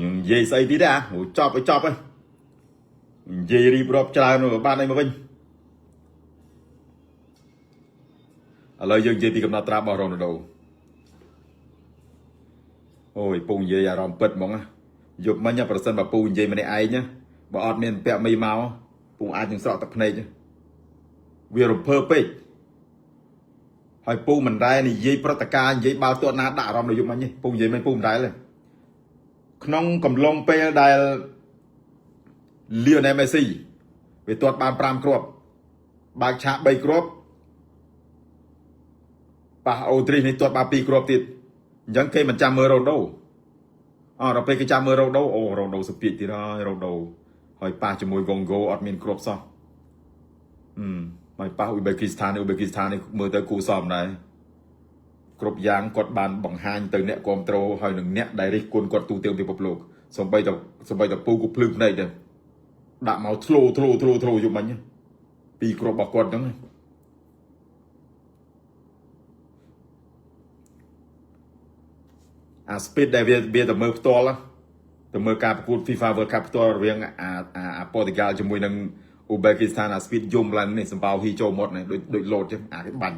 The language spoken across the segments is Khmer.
និយាយស្អីទៀតទេអាចប់ឲ្យចប់ហើយនិយាយរៀបរាប់ច្រើនបានអីមកវិញឥឡូវយើងនិយាយពីកំណត់ត្រារបស់រ៉ូណាល់ដូអូយពូនិយាយអារម្មណ៍ពិតហ្មងណាយប់មិញប្រសិនបើពូនិយាយម្នាក់ឯងណាបើអត់មានពាក់មីមកពូអាចនឹងស្រក់ទឹកភ្នែកវារំភើបពេកហើយពូមិនដែលនិយាយប្រតិការនិយាយបាល់ទាត់ណាដាក់អារម្មណ៍នៅយប់មិញទេពូនិយាយមិនពូមិនដែលទេក្នុងកំឡុងពេលដែលលីអូណែលមេស៊ីវាទាត់បាន5គ្រាប់បើកឆាក3គ្រាប់ប៉ះអូទ្រីសនេះទាត់បាន2គ្រាប់ទៀតអញ្ចឹងគេមិនចាំមើលរ៉ូដូអដល់ពេលគេចាំមើលរ៉ូដូអូរ៉ូដូសុពាចទៀតហើយរ៉ូដូហើយប៉ះជាមួយកុងហ្គោអត់មានគ្រាប់សោះអឺហើយប៉ះអ៊ុយបេគីស្ថានអ៊ុយបេគីស្ថាននេះមើលទៅគូសមដែរគ្រប់យ៉ាងគាត់បានបង្ហាញទៅអ្នកគ្រប់ត្រូលហើយនឹងអ្នកដែលរិះគន់គាត់ទូទាំងពិភពលោកសំបីតសំបីតពូគូភ្លឺភ្នែកដែរដាក់មកធ្លោធ្លោធ្លោធ្លោយប់មិញពីរគ្រាប់របស់គាត់ហ្នឹងអា speed ដែលវាវាទៅមើលផ្ទាល់ទៅមើលការប្រកួត FIFA World Cup ផ្ទាល់រវាងអាអាប៉ូទុយហ្គាល់ជាមួយនឹងអ៊ូបេគីស្ថានអា speed យំឡើងនេះសម្បោហ៊ីចូលមាត់នេះដូចដូចលោតចឹងអាគេបាញ់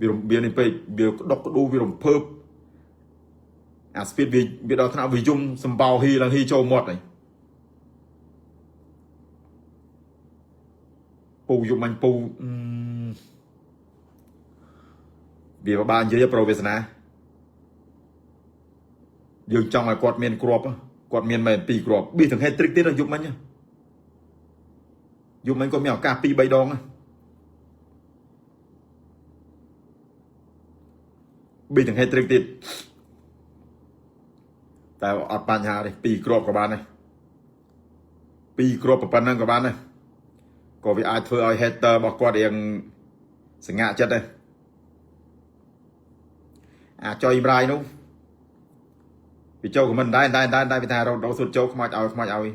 វារំវានេះពេកវាក្តុកក្ដួវារំភើបអា speed វាវាដល់ថ្នាក់វាយំសម្បោហ៊ីឡើងហ៊ីចូលមាត់នេះពូយំអញពូវាបបានិយាយប្រូវាសនាយើងចង់ឲ្យគាត់មានគ្រាប់គាត់មានមែនពីរគ្រាប់ប៊ីទាំង hat trick ទៀតយប់មិញយប់មិញគាត់មានឱកាស2 3ដងប៊ីទាំង hat trick ទៀតតែអត់បញ្ហាទេពីរគ្រាប់ក៏បានដែរពីរគ្រាប់ប៉ុណ្ណឹងក៏បានដែរក៏វាអាចធ្វើឲ្យ hater របស់គាត់រៀងសង្ហាចិត្តដែរអាចុយម្រាយនោះវាចូលខមមិនដែរដែរដែរដែរវាថារត់ដល់សុទ្ធចូលខ្មោចឲ្យខ្មោចឲ្យ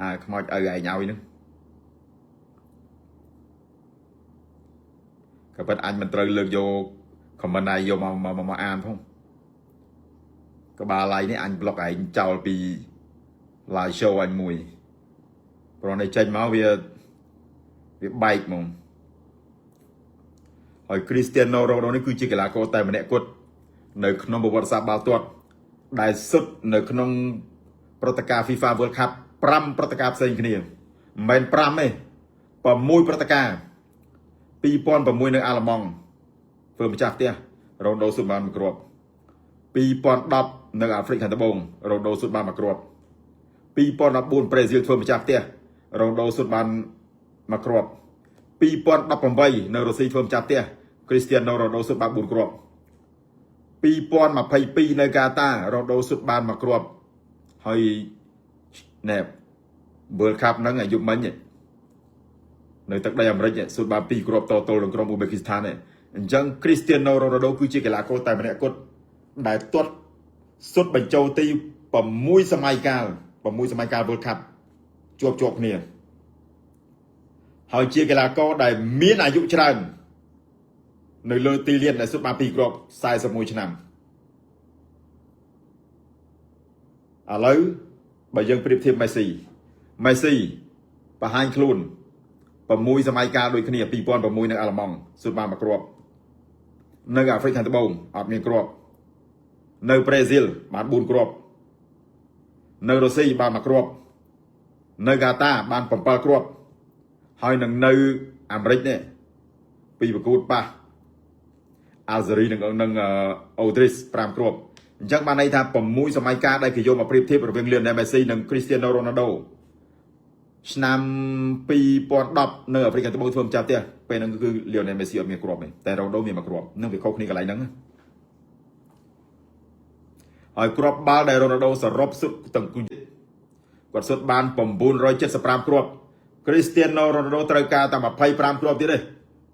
អាខ្មោចឲ្យឯងឲ្យហ្នឹងក៏ពិតអញមិនត្រូវលើកយកខមមិនឯងយកមកមកមកអានផងក្បាលឡៃនេះអញប្លុកឯងចោលពី live show អញមួយព្រោះនេះចេញមកវាវាបែកហ្មងហើយ Cristiano Ronaldo នេះគឺជាកីឡាករតែម្នាក់គត់នៅក្នុងប្រវត្តិសាស្ត្របាល់ទាត់ដែលសុទ្ធនៅក្នុងព្រឹត្តិការណ៍ FIFA World Cup 5ព្រឹត្តិការណ៍ផ្សេងគ្នាមិនមែន5ទេ6ព្រឹត្តិការណ៍2006នៅអាល្លឺម៉ង់ធ្វើម្ចាស់ផ្ទះរ៉ូណូស៊ុតបានមួយគ្រាប់2010នៅអាហ្វ្រិកខាងត្បូងរ៉ូណូស៊ុតបានមួយគ្រាប់2014ប្រេស៊ីលធ្វើម្ចាស់ផ្ទះរ៉ូណូស៊ុតបានមួយគ្រាប់2018នៅរុស្ស៊ីធ្វើម្ចាស់ផ្ទះគ្រីស្ទៀណូរ៉ូណូស៊ុតបាន4គ្រាប់2022នៅកាតារ៉ូណូស៊ុតបានមួយគ្រាប់ហើយណែ World Cup ហ្នឹងអាយុមិញនៅទឹកដីអាមេរិកស៊ុតបាន2គ្រាប់តទល់នឹងក្រុមអ៊ូបេគីស្ថានអញ្ចឹងគ្រីស្ទៀណូរ៉ូណូដូគឺជាកីឡាករតែម្នាក់គត់ដែលទាត់ស៊ុតបញ្ចូលទី6សម័យកាល6សម័យកាល World Cup ជាប់ជាប់គ្នាហើយជាកីឡាករដែលមានអាយុច្រើននៅលើទីលានដែលស៊ុតបាន2គ្រាប់41ឆ្នាំឥឡូវបើយើងប្រៀបធៀបមេស៊ីមេស៊ីបង្ហាញខ្លួន6សម័យកាលដូចគ្នា2006នៅអាល្លឺម៉ង់ស៊ុតបានមួយគ្រាប់នៅអាហ្វ្រិកខាងត្បូងអត់មានគ្រាប់នៅប្រេស៊ីលបាន4គ្រាប់នៅរុស្ស៊ីបានមួយគ្រាប់នៅកាតាបាន7គ្រាប់ហើយនឹងនៅអាមេរិកនេះពីប្រកួតប៉ះអាល់ហ្សេរីនិងនឹងអូទ្រីស5គ្រាប់អញ្ចឹងបានន័យថា6សម័យកាលដែលគេយកមកប្រៀបធៀបរវាងលីអូណែលមេស៊ីនិងគ្រីស្ទៀណូរ៉ូណាល់ដូឆ្នាំ2010នៅអាហ្វ្រិកខាងត្បូងធ្វើម្ចាស់ផ្ទះពេលហ្នឹងគឺលីអូណែលមេស៊ីអត់មានគ្រាប់ទេតែរ៉ូណាល់ដូមានមួយគ្រាប់នឹងវាខុសគ្នាកន្លែងហ្នឹងហើយគ្រាប់បាល់ដែលរ៉ូណាល់ដូសរុបសុទ្ធទាំងគាត់សុទ្ធបាន975គ្រាប់គ្រីស្ទៀណូរ៉ូណាល់ដូត្រូវការតែ25គ្រាប់ទៀតទេ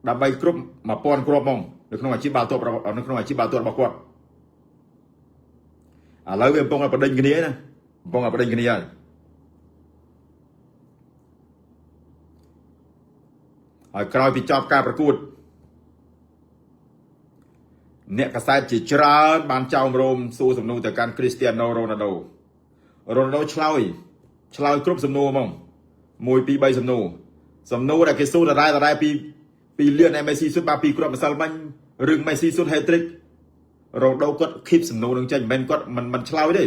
ដើម្បីគ្រប់1000គ្រាប់ហ្មងនៅក្នុងអាជីពបាល់ទាត់នៅក្នុងអាជីពបាល់ទាត់របស់គាត់ឥឡូវវាកំពុងតែបដិញគ្នាណាកំពុងតែបដិញគ្នាហើយហើយក្រោយពីចប់ការប្រកួតអ្នកកសែតជាច្រើនបានចោមរោមសួរសំណួរទៅកាន់គ្រីស្ទៀណូរ៉ូណាល់ដូ រ៉ូណាល់ដូឆ្លើយឆ្លើយគ្រប់សំណួរហ្មង1 2 3សំណួរសំណួរដែលគេសួរដដែលដដែលពីពីលៀនមេស៊ីសុទ្ធបាទពីគ្រាប់ម្សិលមិញរឿងមេស៊ីសុទ្ធ hat trick រ៉ូដូគាត់ខីបសំណួរនឹងចេញមិនមែនគាត់មិនមិនឆ្លើយទេ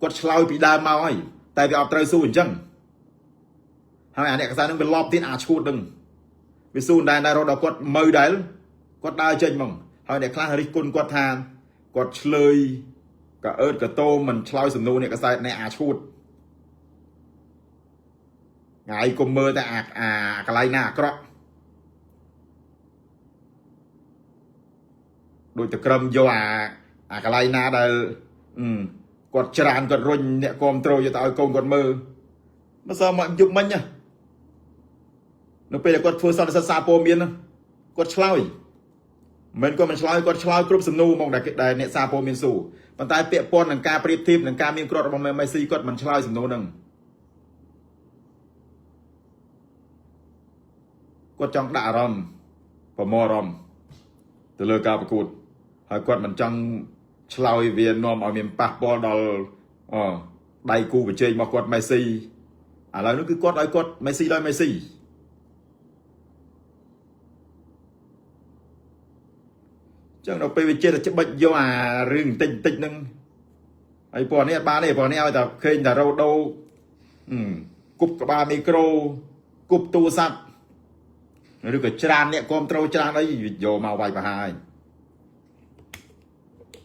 គាត់ឆ្លើយពីដើមមកហើយតែវាអត់ត្រូវសួរអញ្ចឹងហើយអាអ្នកកសែនឹងវាលប់ទៀតអាឈួតនឹងវាសួរដែរដែររ៉ូដូគាត់មើលដែរគាត់ដើរចេញហ្មងហើយអ្នកខ្លះរិះគន់គាត់ថាគាត់ឆ្លើយកអើតកតោមិនឆ្លើយសំណួរអ្នកកសែតអ្នកអាឈួតថ្ងៃគុំមើលតែអាអាកន្លែងណាអាក្រក់ដូចតែក្រឹមយកអាអាកន្លែងណាដែលគាត់ច្រានគាត់រុញអ្នកគ្រប់ត្រូលយកទៅឲ្យកូនគាត់មើលមិនសើមកយប់មិញណានៅពេលដែលគាត់ធ្វើសន្និសីទសារព័ត៌មានគាត់ឆ្លើយមិនគាត់មិនឆ្លើយគាត់ឆ្លើយគ្រប់សំណួរមកដែលអ្នកសារព័ត៌មានសួរប៉ុន្តែពាក់ព័ន្ធនឹងការប្រៀបធៀបនឹងការមានគ្រាប់របស់មេស៊ីគាត់មិនឆ្លើយសំណួរហ្នឹងគាត់ចង់ដាក់អារម្មណ៍ប្រមូលអារម្មណ៍ទៅលើការប្រកួតហើយគាត់មិនចង់ឆ្លើយវានាំឲ្យមានប៉ះពាល់ដល់អដៃគូប្រជែងរបស់គាត់មេស៊ីឥឡូវនេះគឺគាត់ឲ្យគាត់មេស៊ីដោយមេស៊ីចឹងដល់ពេលវាចេះតែច្បិចយកអារឿងបន្តិចបន្តិចហ្នឹងហើយពណ៌នេះអត់បានទេពណ៌នេះឲ្យតែឃើញតែរ៉ូដូគប់ក្បាលមីក្រូគប់ទូរស័ព្ទឬក៏ច្រានអ្នកគ្រប់ត្រូលច្រានអីយកមកវាយប្រហារ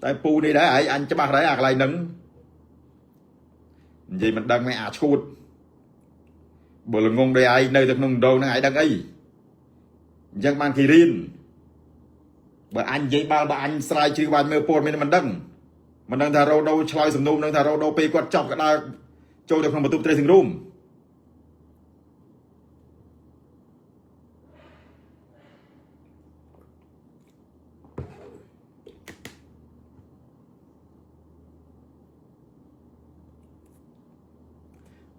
តែពូនេះដែរឯងអញច្បាស់ដែរអាកន្លែងហ្នឹងនិយាយមិនដឹងមែនអាឈួតបើល្ងងដូចឯងនៅតែក្នុងដងហ្នឹងឯងដឹងអីអញ្ចឹងបានគេរៀនបើអញនិយាយបាល់បើអញស្រាយជ្រាវបានមើលព័ត៌មានមិនដឹងមិនដឹងថារ៉ូដូឆ្លើយសំណុំនឹងថារ៉ូដូពេលគាត់ចប់ក៏ដើរចូលទៅក្នុងបន្ទប់ dressing room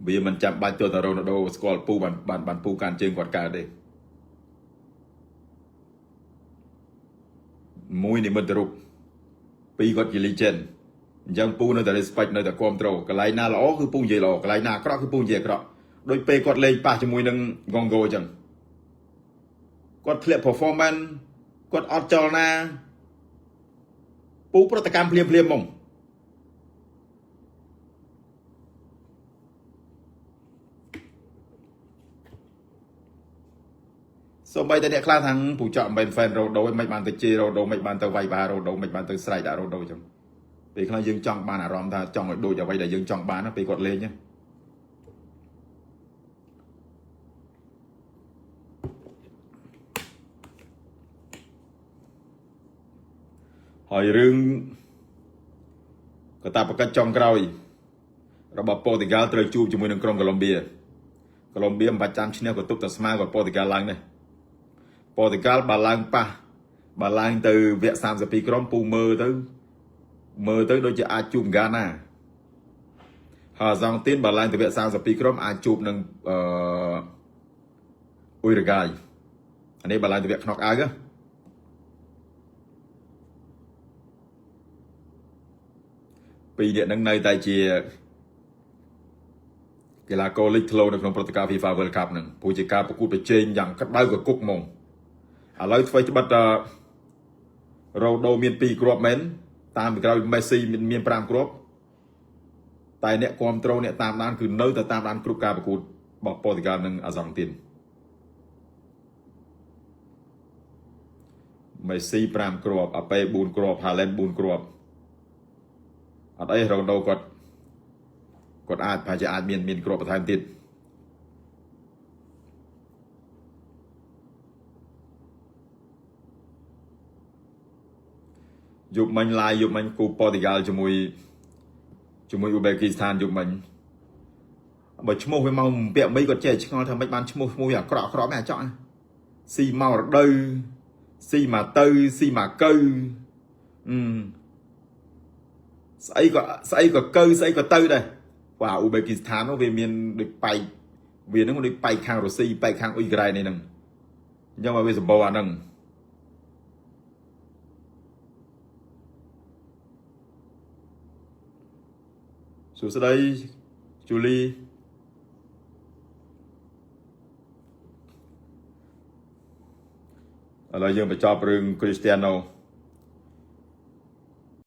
វាមិនចាំបាច់ទោះតែរ៉ូណាល់ដូស្គាល់ពូបានបានបានពូកាន់ជើងគាត់កើតទេមួយនិមិត្តរូបពីរគាត់ជា legend អញ្ចឹងពូនៅតែ respect នៅតែគ្រប់គ្រងកន្លែងណាល្អគឺពូនិយាយល្អកន្លែងណាអាក្រក់គឺពូនិយាយអាក្រក់ដូចពេលគាត់លេងប៉ះជាមួយនឹង Gongo អញ្ចឹងគាត់ធ្លាក់ performance គាត់អត់ចលនាពូប្រតិកម្មភ្លាមភ្លាមហ្មងសូម្បីតែអ្នកខ្លះថាពូចក់មិនមែន fan រ៉ូដូមិនបានទៅជេររ៉ូដូមិនបានទៅវាយបារ៉ូដូមិនបានទៅស្រែកដាក់រ៉ូដូអញ្ចឹងពេលខ្លះយើងចង់បានអារម្មណ៍ថាចង់ឲ្យដូចអ្វីដែលយើងចង់បានពេលគាត់លេងណាហើយរឿងកតាបកិច្ចចុងក្រោយរបស់ប៉ូទុយហ្គាល់ត្រូវជួបជាមួយនឹងក្រុងកូឡុំបៀកូឡុំបៀមិនបាច់ចាំឈ្នះក៏ទប់តែស្មើក៏ប៉ូទុយហ្គាល់ឡើងដែរប៉ូទុយហ្គាល់បើឡើងប៉ះបើឡើងទៅវគ្គ32ក្រុមពូមើលទៅមើលទៅដូចជាអាចជួបហ្គាណាហើយអាសង់ទីនបើឡើងទៅវគ្គ32ក្រុមអាចជួបនឹងអឺអ៊ុយរ៉ាហ្គាយអានេះបើឡើងទៅវគ្គ knock out ពីរអ្នកនឹងនៅតែជាកីឡាករលេចធ្លោនៅក្នុងព្រឹត្តិការណ៍ FIFA World Cup ហ្នឹងព្រោះជាការប្រកួតប្រជែងយ៉ាងក្តៅកគុកហ្មងឥឡូវធ្វើត្បិតរ៉ូដូមាន2គ្រាប់មែនតាមពីក្រោយមេស៊ីមាន5គ្រាប់តែអ្នកគ្រប់ត្រូលអ្នកតាមដានគឺនៅតែតាមដានគ្រប់ការប្រកួតរបស់ប៉ូទុយហ្គាល់និងអាសង់ទីនមេស៊ី5គ្រាប់អាប៉េ4គ្រាប់ហាឡែន4គ្រាប់អត់អីរ៉ូដូគាត់គាត់អាចប្រហែលជាអាចមានមានគ្រាប់បន្ថែមទៀតយប់មិញឡាយយប់មិញគូប៉ូទុយហ្គាល់ជាមួយជាមួយអ៊ូបេគីស្ថានយប់មិញបើឈ្មោះវាមកពាក់មីគាត់ចេះឆ្ងល់ថាមិនបានឈ្មោះឈ្មោះវាអាក្រក់អាក្រក់មែនអាចក់ស៊ីមករដូវស៊ីមកទៅស៊ីមកកៅអឺស្អីក៏ស្អីក៏កៅស្អីក៏ទៅដែរបាទអ៊ូបេគីស្ថាននោះវាមានដូចប៉ែកវានឹងដូចប៉ែកខាងរុស្ស៊ីប៉ែកខាងអ៊ុយក្រែននេះហ្នឹងអញ្ចឹងមកវាសម្បូរអាហ្នឹង សួស្តីជូលីឥឡូវយើងបញ្ចប់រឿងគ្រីស្ទៀណូ។